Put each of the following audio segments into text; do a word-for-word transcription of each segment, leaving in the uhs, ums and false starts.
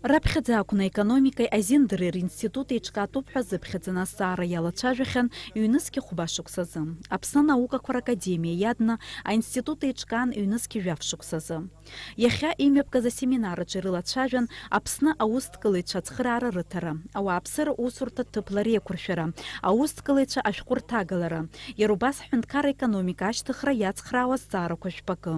Раԥхьаӡа акәны аекономикеи азиндыреи ринститут еиҿкаатәуп ҳәа зыԥхьаӡаны азҵаара иалацәажәахьан ҩнызқьи хәба шықәсазы. Аԥсны анаукақәа ракадемиа иадны аинститут еиҿкаан ҩнызқьи жәаф шықәсазы. Иахьа имҩаԥгаз асеминар аҿы ирылацәажәан Аԥсны аусҭкылаҩцәа ацхыраара рыҭара, ауааԥсыра усурҭа ҭыԥла реиқәыршәара, аусҭкылаҩцәа ашәҟәы рҭагалара, иара убас ҳҳәынҭқарра аекономика ашьҭыхра иацхраауа азҵаарақәа жәпакы.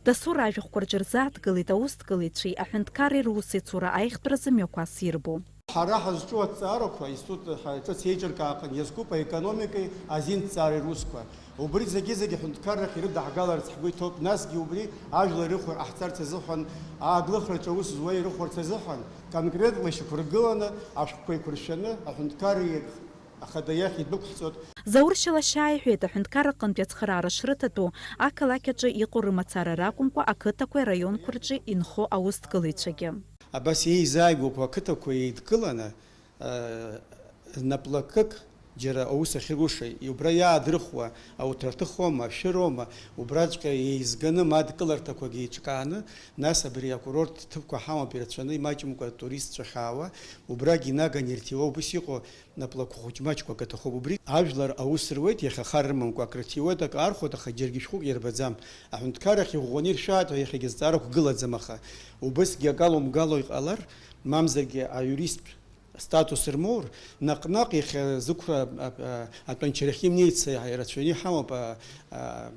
Дасу ражәахәқәа рҿы рзааҭгылеит аусҭгылаҩцәеи аҳәынҭқарреи русеицура аиӷьтәразы мҩақәас ирбо. Ҳара ҳазҿу аҭҵаарақәа аинститут ҳа-, ҿыц еиҿыркааҟан иазкуп аекономикеи азинҭҵаареи русқәа. Убри зегьы-зегьы аҳәынҭқаррахь ирыдаҳгаларц ҳгәы иҭоуп, насгьы убри ажәлар ирыхәара ҟаҳҵарц азыҳәан, ааглыхраҿы аус зуа ирыхәарц азыҳәан, конкретла ишьақәыргыланы, ашәҟәқәа еиқәыршәаны аҳәынҭқарреи ахада иахь идәықәҳҵоит. Заур Шьалашьаа иҳәеит, аҳәынҭқарра аҟынтәи ацхыраара шрыҭатәу ақалақь аҿы иҟоу рымацара ракәымкәа, ақыҭақәеи араионқәа рҿы инхо аусҭгылаҩцәагьы. Абас еизааигәақәоу ақыҭақәа еидкыланы, э, наплакык џьара аус ахьыруша, убра иаадрыхуа ауҭраҭыхоума, ашәыроума, убраҵәҟьа еизганы мадкыларҭақәагьы еиҿкааны, нас абри акурорттә ҭыԥқәа ҳамоуп ирацәаны, имаҷымкәа атуристцәа хьаауа, убрагь инаганы ирҭиуа, убыс иҟоу наплакы хәыҷ-маҷқәак аҭахуп. Убри ажәлар аус руеит, иахьа хар рымамкәа акрыҭиуеит, акы аархәоит, аха џьаргьы шәҟәык ирбаӡам. Аҳәынҭқаррахь иӷәӷәаны иршәааит ҳәа иахьагьы азҵаарақәа гылаӡам, аха убысгьы акала умгало иҟалар, мамзаргьы аиуристтә статус рмоур, наҟ-наҟ иахьа зықәра, а, а, атәанчарахь имнеиц ирацәаҩны иҳамоуп, а, а,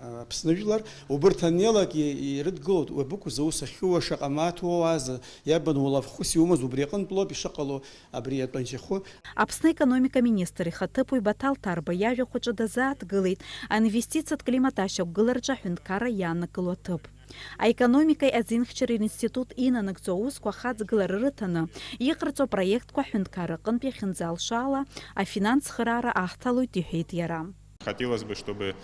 Аԥсны жәлар, убырҭ аннелак и-, ирыдгылоит, уабыкәыз аус ахьуа, шаҟа мааҭ уоуазеи, иарбан уалафхәыс иумаз, убри аҟынтә лоуп ишыҟало абри атәанчахәы. Аԥсны аекономика аминистр ихаҭыԥуаҩ Баҭал Ҭарба иажәахәаҿы дазааҭгылеит аинвестициатә климат ашьақәгылараҿы аҳәынҭқарра иааннакыло аҭыԥ. Аекономикеи азинхьчареи ринститут инанагӡо аусқәа ахаҵгылара рыҭаны иҟарҵо апроектқәа аҳәынҭқарра аҟынтә иахьынӡалшо ала афинанс цхыраара ахҭалоит, иҳәеит иара. Хотелось бы, чтобы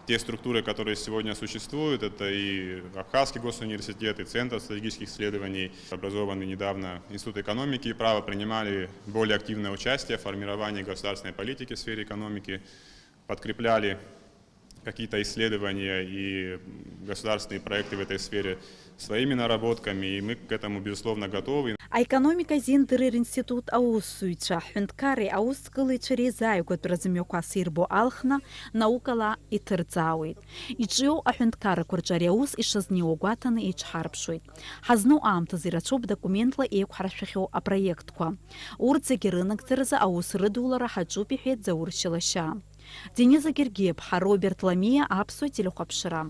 те структуры, которые сегодня существуют, это и Абхазский госуниверситет, и Центр стратегических исследований, образованный недавно Институт экономики и права, принимали более активное участие в формировании государственной политики в сфере экономики, подкрепляли какие-то исследования и государственные проекты в этой сфере своими наработками, и мы к этому, безусловно, готовы. Аекономика азиндыреи ринститут аусзуҩцәа, аҳәынҭқарреи аусҭгылаҩцәеи реизааигәатәразы мҩақәас ирбо алхны, наукала иҭырҵаауеит. Иҿиоу аҳәынҭқаррақәа рҿы ари аус ишазнеиуа гәаҭаны еиҿҳарԥшуеит. Ҳазну аамҭазы ирацәоуп документла еиқәҳаршәахьоу апроектқәа. Урҭ зегьы рынагӡаразы аус рыдулара ҳаҿуп, иҳәеит Заур Шьалашьаа. Дениза Гергиаԥҳа, Роберт Ламиа, Аԥсуа телехәаԥшра.